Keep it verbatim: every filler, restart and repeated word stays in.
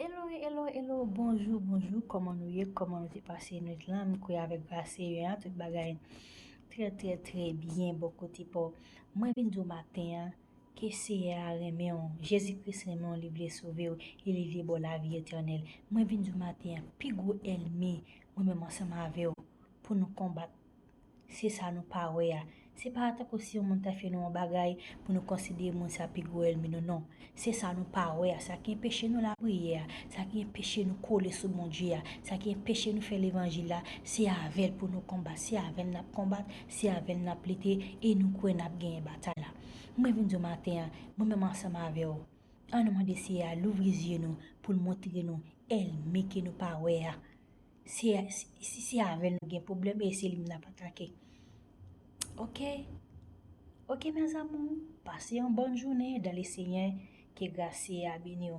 Hello, hello, hello, bonjou, bonjou, kòman nou ye, kòman nou te pase nwit lan, m kwè avèk gras Seyè a, tout bagay trè, trè, trè byen bò kote pa w. Mwen vin di w maten an, ke Seyè a renmen w, Jezi Kris renmen w, li vle sove w, e li vle ba w lavi etènèl. Mwen vin di w maten an, pi gwo ènmi, mwen menm ansanm avè w, pou nou konbat, se sa nou pa wè a. Se pa tankou si yon moun ta fè nou yon bagay pou nou konsidere moun sa pi gwo ènmi nou, non. Se sa nou pa wè a, sa ki anpeche nou lapriyè a, sa ki anpeche nou kole sou Bondye a, sa ki anpeche nou fè levanjil la, se avè l pou nou konbat, se avè l n ap konbat, se avè l n ap lite, e nou kwè n ap genyen batay la. Mwen vin di w maten an, mwen menm ansanm avè w, ann nou mande Seyè a louvri zye nou pou l montre nou ènmi ke nou pa wè a. Se, se, se avè l nou gen pwoblèm e se li menm n ap atake. Oke? Oke, mes amours, pase yon bòn jounen dans le Seigneur, ke gras Seyè a beni w.